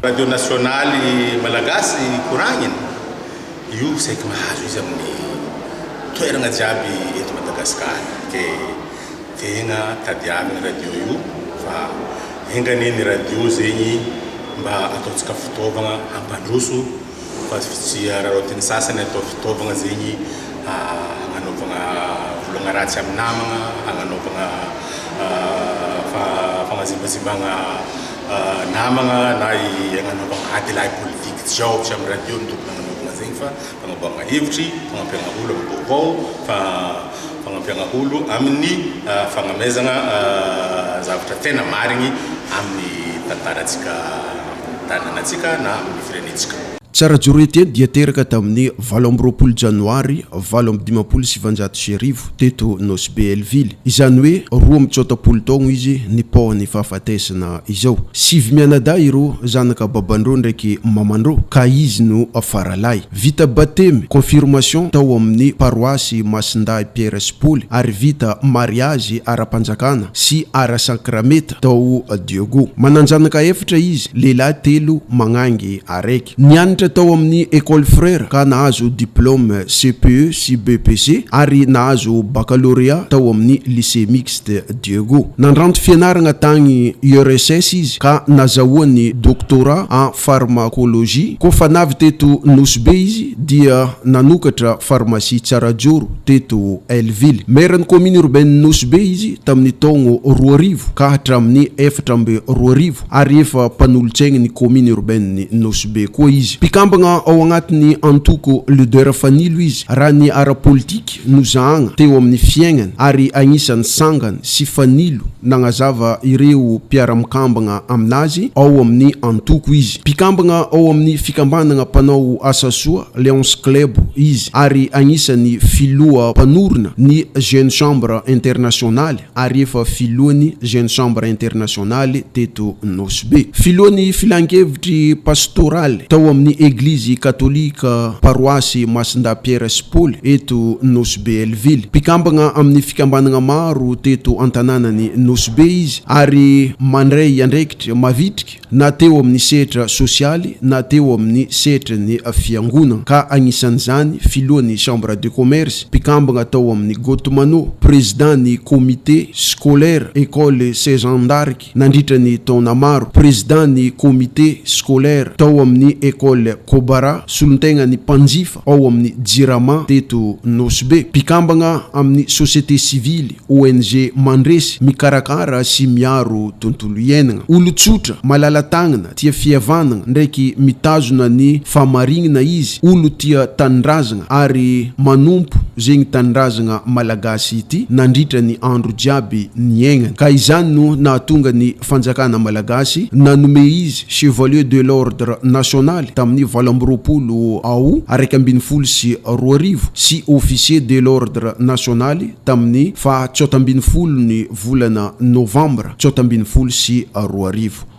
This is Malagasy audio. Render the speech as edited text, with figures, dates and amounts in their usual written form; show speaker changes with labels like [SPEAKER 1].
[SPEAKER 1] Radio nasionaly malagasy koragnina, io saiky mahazo izy amin'ny toeragna jiaby eto Madagasikara ke tegna tadiavigny radio io fa enga anie ny radio zegny mba ataontsika fitaovagna hampandroso fa tsy araraotin'ny sasany atao fitaovagna zegny hagnanaovagna volagna ratsy amin'ny namagna, hagnanaovagna fagnazimbazimbagna namagna na hagnanaovagna adilahy politique. Tsy ao, tsy amin'ny radio no tokony hagnanaovagna zegny fa fagnaboahagna hevitry, fagnampiagna olo amin'ny vaovao, fagnampiagna olo amin'ny fagnamezagna zavatra tena marigny amin'ny tantarantsika, amin'ny tanànantsika na amin'ny firenentsika.
[SPEAKER 2] Tsarajoro Etienne dia teraka tamin'ny 28 janoary 1958 teto Nosy Be Hellville, izany hoe 82 taogno izy nipaohan'ny fahafatesana izao. Sivy mianadahy ireo zanaka babandreo ndraiky mamandreo ka izy no faralahy. Vita batemy, confirmation, tao amin'ny paroasy Masindahy Pierre sy Paoly ary vita mariazy ara-panjakana sy ara-sakrameta tao Diego. Manan-janaka efatra izy, lehilahy telo magnangy araiky. Nianatra tao amin'ny Ecole Frère ka nahazo diplôme CPE sy BEPC ary nahazo baccalauréat tao amin'ny Lycée Mixte Diego. Nandranto fianaragna tagny URSS izy ka nazahoany doctorat en pharmacologie. Koa fa navy teto Nosy Be izy dia nanokatra pharmacie Tsarajoro teto Hellville. Maire ny commune urbaine Nosy Be izy tamin'ny taogno 2000 ka hatramin'ny 2004 ary efa mpanolotsaigny ny commune urbaine Nosy Be koa izy. Mpikambagna ao agnatin'ny antoko Leader Fanilo izy raha ny ara-politika no zahagna teo amin'ny fiaignany ary agnisan'ny sangany sy fanilo nagnazava ireo mpiara-mikambagna aminazy ao amin'ny antoko izy. Mpikambagna ao amin'ny fikambanagna mpanao asa soa Lions Club izy ary agnisan'ny filoha mpanorina ny Jeune Chambre Internationale ary efa filohan'ny Jeune Chambre Internationale teto Nosy Be. Filohan'ny filankevitry pastoraly tao amin'ny Eglizy Katolika Paroasy Masindahy Pierre sy Paoly eto Nosy Be Hellville. Mpikambagna amin'ny fikambanagna maro teto an-tanànan'i Nosy Be izy ary mandray andraikitra mavitrika na teo amin'ny sehatra sosialy na teo amin'ny sehatry ny fiangonana ka agnisan'izany filohan'ny Chambre de commerce, mpikambagna tao amin'ny Gotmano, président-n'ny comité scolaire Ecole Cézanne d'Arc nandritra ny taona maro, président-n'ny comité scolaire tao amin'ny Ecole Kobara, solontegnan'ny mpanjifa ao amin'ny Jirama teto Nosy Be, mpikambagna amin'ny société sivily ONG Mandresy, mikarakara sy miaro tontolo iainagna. Olo-tsotra, malala-tagnana, tia fihavanagna, ndraiky mitazona ny fahamarignana izy, olo tia tanindrazagna ary manompo zegny tanindrazagna malagasy ity nandritra ny andro jiaby niaignany. Ka izany no nahatonga ny fanjakana malagasy nanome izy Chevalier de l'Ordre National tamin'ny 28 Août 2011 sy Officier de l'Ordre National tamin'ny faha 19 ny volana Novambra 2019.